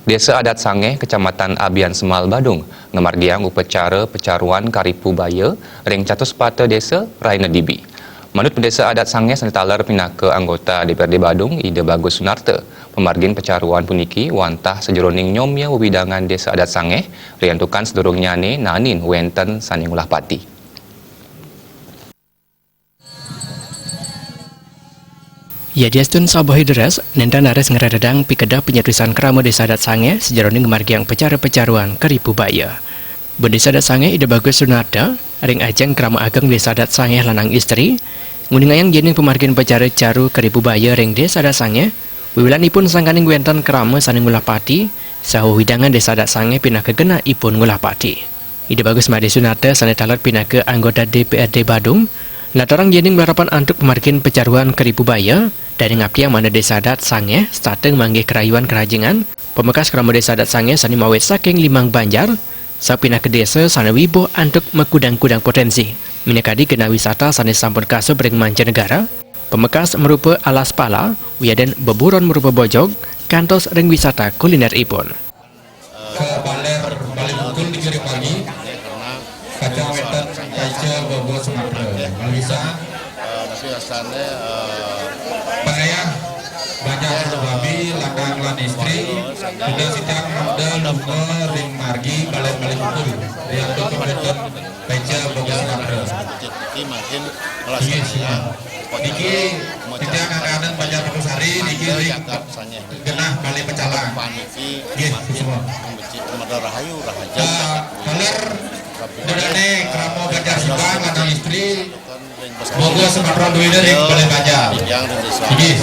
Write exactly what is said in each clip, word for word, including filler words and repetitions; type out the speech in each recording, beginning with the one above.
Désa Adat Sangéh, Kecamatan Abiansemal, Badung, ngamargiang upacara pacaruan Karipu Baya ring catus pata désa rahina dibi. Manut Bendésa Adat Sangéh sané taler pinaka anggota D P R D Badung, Ida Bagus Sunarta, pamargin pacaruan puniki wantah sajeroning nyomia wewidangan Désa Adat Sangéh, riantukan sadurungnyané naenin wénten sané ngulah pati. Yadiastun sabuhé deres, nénten raris ngrededang pikedeh panyetusan krama Désa Adat Sangéh sajeroning ngamargiang pacara pacaruan Karipu Baya. Bendésa Adat Sangéh Ida Bagus Sunarta, ring ajeng Krama Ageng Désa Adat Sangéh Lanang Istri, nguningayang yéning pamargin pacara caru Karipu Baya ring Désa Adat Sangéh, wiwilanipun sangkaning wénten krama sané ngulah pati, saha wewidangan Désa Adat Sangéh pinaka genah ipun ngulah pati. Ida Bagus Made Sunarta sané taler pinaka anggota D P R D Badung, natarang yéning malarapan antuk pamargin pacaruan Karipu Baya, dané ngaptiang mangda Désa Adat Sangéh setata ngamanggih karayuan karahajengan, pamekas krama Désa Adat Sangéh sané mawit saking limang banjar, sapinaka désa sané wibuh antuk makudang-kudang poténsi, minakadi genah wisata sané sampun kasub ring mancanegara, pamekas marupa alas pala, wiadin beburon marupa bojog, kantos ring wisata kulineripun. Ka baler Balé Bungkul niki ring margi. Kacang wénten paica Bogor Sumatera. Malih bisa. Eh, napi wastané, eh, pangayah banjar Babi, Lanang lan Istri, sudah sida mangda lunga ring margi Baler Balé Bungkul. Riantukan wénten paica Bogor Sumatera. Niki mangkin niki titiang ngangganin Banjar Purwosari niki ring genah Balé Pecalang. Nggih, suksma. Mada rahayu, rahayu. Ah, taler dedane krama Banjar Sibang Lanang Istri, Bogor Sumatera Duwina ring Balé Banjar. Nggih.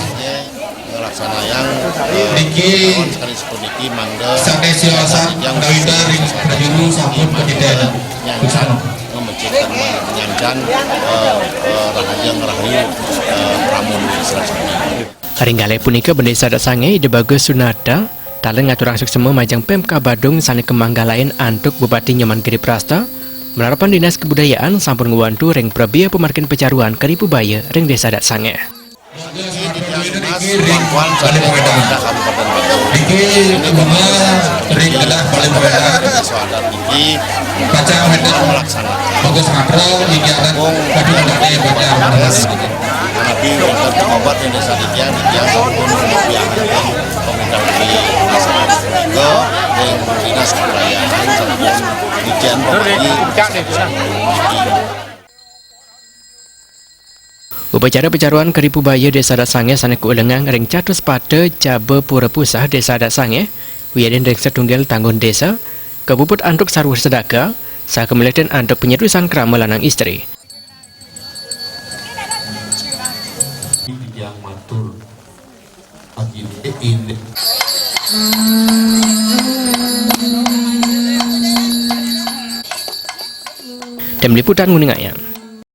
Nglaksanayang, eh, niki sekali sepuniki mangda sané siosan Dawida ring prajuru sampun katitén. Nyancan, ngamecikkan nyancan, eh, eh, rahajeng rahayu, eh, ramun srasani. Ring galih punika Bendésa Adat Sangéh Ida Bagus Sunarta taler ngaturang suksma majeng Pemkab Badung sané kamanggalain antuk Bupati Nyoman Giriprasta, malarapan Dinas Kebudayaan sampun ngwantu ring prabiya pamargin pacaruan Karipu Baya ring Désa Adat Sangéh. Niki titiang Mas Pangkuan saking Pemerintah Kabupaten Badung. Niki bunga ring kedah Balé Pemerintah. Soal adat niki pacang wénten melaksanakan. Bagus Makro, niki adat. Kung. Kadi adat. Napi wénten obat yang desa titiang, titiang sampun mapiahaken pemerintah di masyarakat. Ke ring dinas kebudayaan sampun titiang pemagi. Upacara pacaruan Karipu Baya Désa Adat Sangéh sané kaulengang ring catus pata Jaba Pura Pusah Désa Adat Sangéh, wiadin ring satunggal tanggun désa, kapuput antuk sarwa sedaka, saha kamiletin antuk panyetusan krama lanang istri. Titiang matur. Tim Liputan nguningayang.